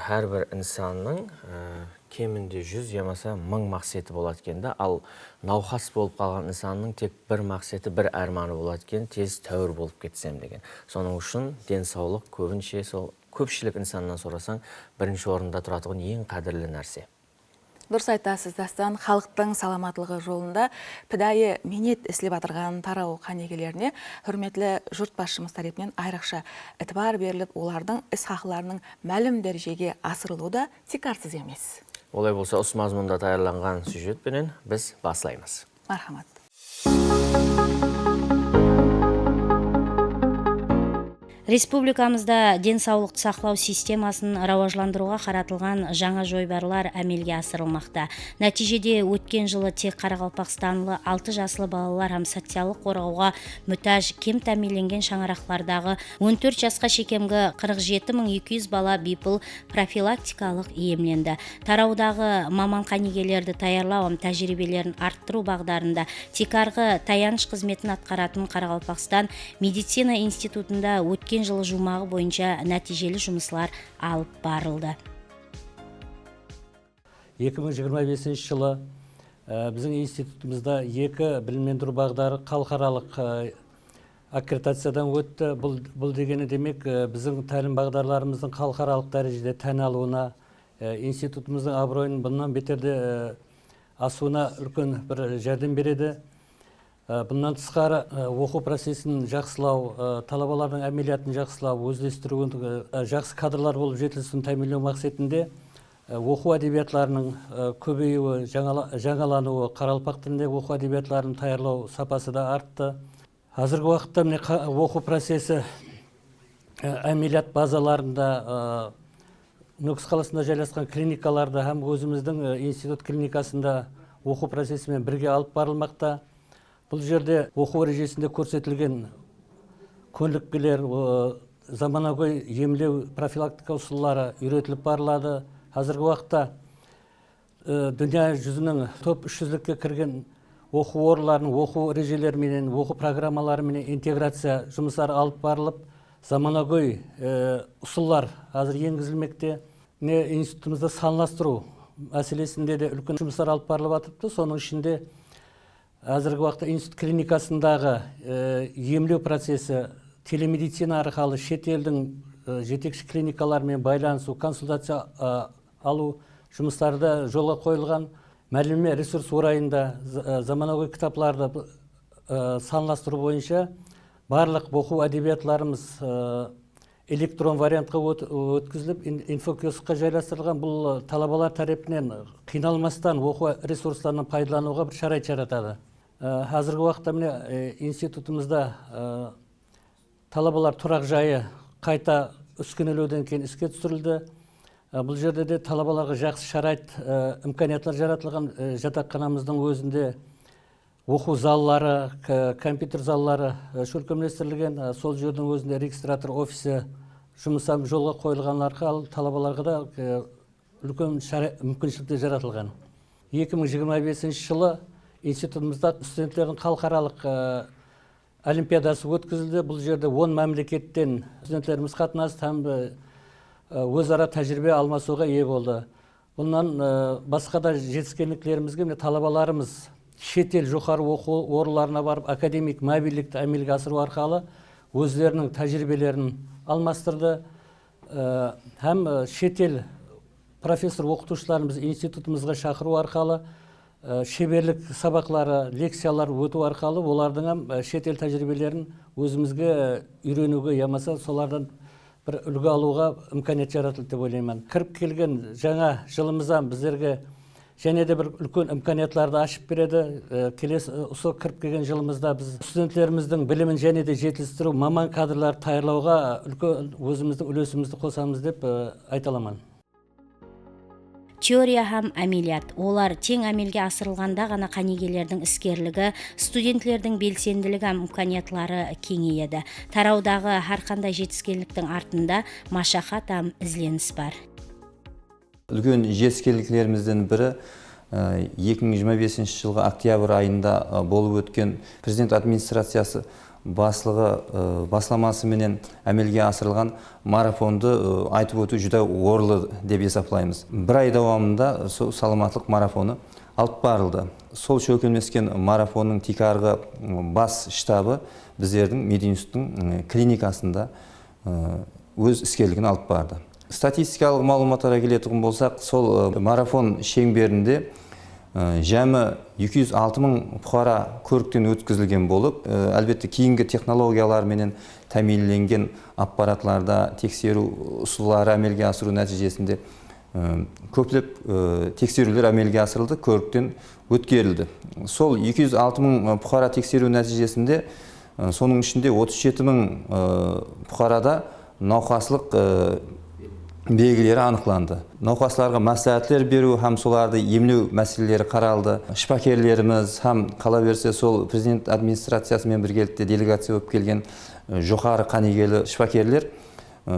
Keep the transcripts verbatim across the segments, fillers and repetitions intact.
Hár bir insannıń, e, keminde júz yamasa mıń maqseti boladı eken de, al nawqas bolıp qalǵan insannıń tek bir maqseti, bir ármanı boladı eken, tez táwir bolıp ketsem degen. Sonıń ushın densawlıq kóbinshe sol kópshilik insannan sorasań, birinshi orında turatuǵın eń qádirli nárse. Durıs aytasız, Dástan, xalıqtıń salamatlıǵı jolında pidayı miynet islep atırǵan taraw qánigelerine húrmetli jurtbasshımız tárepinen ayrıqsha itibar berilip, olardıń is haqlarınıń málim dárejege asırılıwı da tiykarsız emes. Olay bolsa, usı mazmunda tayarlanǵan syujet penen biz baslaymız. Márhamat. Respublikamızda densawlıqtı saqlaw sistemasın rawajlandırıwǵa qaratılǵan jańa joybarlar ámelge asırılmaqta. Nátiyjede, ótken jılı tek qaraqalpaqstanlı altı jaslı balalar hám sociallıq qorǵawǵa mútáj, kem támiyinlengen shańaraqlardaǵı on tórt jasqa shekemgi qırq jeti mıń eki júz bala biypul profilaktikalıq emlendi. Tarawdaǵı maman qánigelerdi tayarlaw hám tájiriybelerin arttırıw baǵdarında tiykarǵı tayanısh xızmetin atqaratın Qaraqalpaqstan medicina institutında ótken jılı juwmaǵı boyınsha nátiyjeli jumıslar alıp barıldı. Eki mıń jigirma besinshi jılı, e, biziń institutımızda eki bilimlendiriw baǵdarı xalıqaralıq, e, akkreditaciyadan ótti. Bul, bul degeni, demek, e, biziń tálim baǵdarlarımızdıń xalıqaralıq dárejede tán alıwına, e, institutımızdıń abıroyın bunnan beter de, e, asıwına úlken bir járdem beredi. E, bunnan tısqarı, e, oqıw procesin jaqsılaw, e, talabalardıń ámeliyatın jaqsılaw, ózlestiriwin, e, jaqsı kadrlar bolıp jetilisiwin támiyinlew maqsetinde, e, oqıw ádebiyatlarınıń, e, kóbeyiwi, jańala-, jańalanıwı, qaraqalpaq tilinde oqıw ádebiyatların tayarlaw sapası da arttı. Házirgi waqıtta mine qa-, oqıw procesi, e, ámeliyat bazalarında, e, Nókis qalasında jaylasqan klinikalarda hám ózimizdiń, e, institut klinikasında oqıw procesi menen birge alıp barılmaqta. Bul jerde oqıw rejesinde kórsetilgen kónlikpeler, o, zamanagóy emlew profilaktika usılları úyretilip barıladı. Házirgi waqıtta, e, dúnya júziniń top úsh júzlikke kirgen oqıw orınlarınıń oqıw rejeleri menen, oqıw programmaları menen integraciya jumısları alıp barılıp, zamanagóy, e, usıllar házir engizilmekte. Mine, institutımızda sanlastırıw máselesinde de úlken jumıslar alıp barılıp atırıptı. Sonıń ishinde, házirgi waqıtta institut klinikasındaǵı, e, emlew procesi telemedicina arqalı shet eldiń, e, jetekshi klinikaları menen baylanısıw, konsultaciya, e, alıw jumısları da jolǵa qoyılǵan. Málime resurs orayında z-, e, zamanagóy kitaplardı, e, sanlastırıw boyınsha barlıq oqıw ádebiyatlarımız, e, elektron variantqa ót-, ótkizilip, in-, infokioskqa jaylastırılǵan. Bul, e, talabalar tárepinen qıynalmastan oqıw resurslarınan paydalanıwǵa bir sharayat jaratadı. E, házirgi waqıtta mine, e, institutımızda, e, talabalar turaq jayı qayta úskenelewden keyin iske túsirildi. E, bul jerde de talabalarǵa jaqsı sharayat, e, imkaniyatlar jaratılǵan, e, jataqxanamızdıń ózinde oqıw zalları, k-, kompyuter zalları, e, shólkemlestirilgen, e, sol jerdiń ózinde registrator ofisi jumısı hám jolǵa qoyılǵanı arqalı talabalarǵa da, e, úlken shara-, múmkinshilikler jaratılǵan. Eki mıń jigirma besinshi jılı institutımızda studentlerdiń xalıqaralıq, e, olimpiadası ótkizildi. Bul jerde on mámleketten studentlerimiz qatnastı hám, e, e, óz-ara tájiriybe almasıwǵa iye boldı. Bunnan, e, basqa da jetiskenliklerimizge mine talabalarımız shet el joqarı oqıw orınlarına barıp, akademik mobillikti ámelge asırıw arqalı ózleriniń tájiriybelerin almastırdı. E, hám, e, shet el professor oqıtıwshıların biz institutımızǵa shaqırıw arqalı, e, sheberlik sabaqları, lekciyalar ótiw arqalı olardıń hám, e, shet el tájiriybelerin ózimizge, e, úyreniwge yamasa solardan bir úlgi alıwǵa imkaniyat jaratıldı dep oylayman. Kirip kelgen jańa jılımız hám bizlerge jáne de bir úlken imkaniyatlardı ashıp beredi. E, kelesi, e, usı kirip kelgen jılımızda biz studentlerimizdiń bilimin jáne de jetilistiriw, maman kadrlardı tayarlawǵa úlken ózimizdiń úlesimizdi qosamız dep, e, ayta alaman. Teoriya hám ámeliyat, olar teń ámelge asırılǵanda ǵana qánigelerdiń iskerligi, studentlerdiń belsendiligi hám imkaniyatları keńeyedi. Tarawdaǵı hár qanday jetiskenliktiń artında mashaqat hám izlenis bar. Úlken jetiskenliklerimizden biri, e, eki mıń jigirma besinshi jılǵı oktyabr ayında, e, bolıp ótken Prezident administraciyası Baslıǵı, ı, baslaması menen ámelge asırılǵan marafondı, ı, aytıp ótiw júdá orınlı dep esaplaymız. Bir ay dawamında sol salamatlıq marafonı alıp barıldı. Sol shólkemlesken marafonnıń tiykarǵı, ı, bas shtabı bizlerdiń Medinstituttıń, ı, klinikasında, ı, óz iskerligin alıp bardı. Statistikalıq maǵlıwmatlarǵa keletuǵın bolsaq, sol, ı, marafon sheńberinde, ı, jámi eki júz altı mıń puqara kórikten ótkizilgen bolıp, ı, álbette, keyingi texnologiyalar menen támiyinlengen apparatlarda tekseriw usılları ámelge asırıw nátiyjesinde, ı, kóplep, ı, tekseriwler ámelge asırıldı, kórikten ótkerildi. Sol eki júz altı mıń, ı, puqara tekseriw nátiyjesinde, ı, sonıń ishinde otız jeti mıń, ı, puqarada nawqaslıq, ı, belgileri anıqlandı. Nawqaslarǵa másláhátler beriw hám solardı emlew máseleleri qaraldı. Shıpakerlerimiz hám, qalaberse, sol Prezident administraciyası menen birgelikte delegaciya bolıp kelgen, ı, joqarı qánigeli shıpakerler, ı,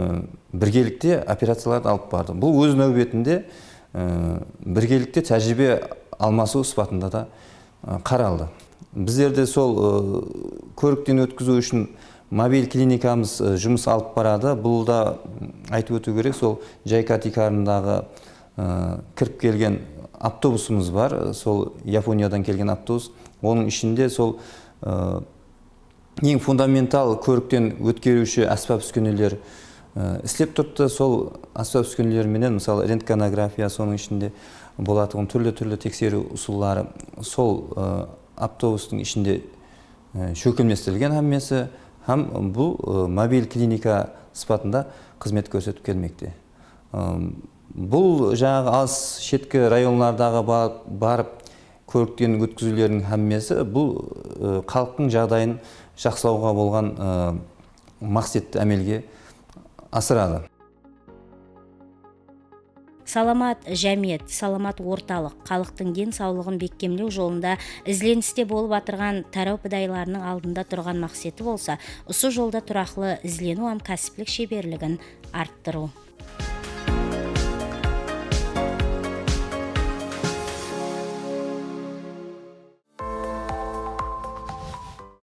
birgelikte operaciyalardı alıp bardı. Bul óz náwbetinde, ı, birgelikte tájiriybe almasıw sıpatında da, ı, qaraldı. Bizlerde sol, ı, kórikten ótkiziw ushın mobil klinikamız, ı, jumıs alıp baradı. Bul da, ım, aytıp ótiw kerek, sol Jayka tiykarındaǵı, ı, kirip kelgen avtobusımız bar. Sol Yaponiyadan kelgen avtobus. Onıń ishinde sol, ı, eń fundamental kórikten ótkeriwshi ásbap-úskeneler, ı, islep turıptı. Sol ásbap-úskeneler menen, mısalı, rentgenografiya, sonıń ishinde bolatuǵın túrli-túrli tekseriw usılları sol, ı, avtobustıń ishinde, ı, shólkemlestirilgen hámmesi hám bul, ı, mobil klinika sıpatında xızmet kórsetip kelmekte. Im, bul jańaǵı alıs shetki rayonlardaǵı ba-, barıp kórikten ótkiziwlerdiń hámmesi bul, ı, xalıqtıń jaǵdayın jaqsılawǵa bolǵan, ı, maqsetti ámelge asıradı. Salamat jámiyet, salamat ortalıq, xalıqtıń densawlıǵın bekkemlew jolında izleniste bolıp atırǵan taraw pidayılarınıń aldında turǵan maqseti bolsa, usı jolda turaqlı izleniw hám kásiplik sheberligin arttırıw.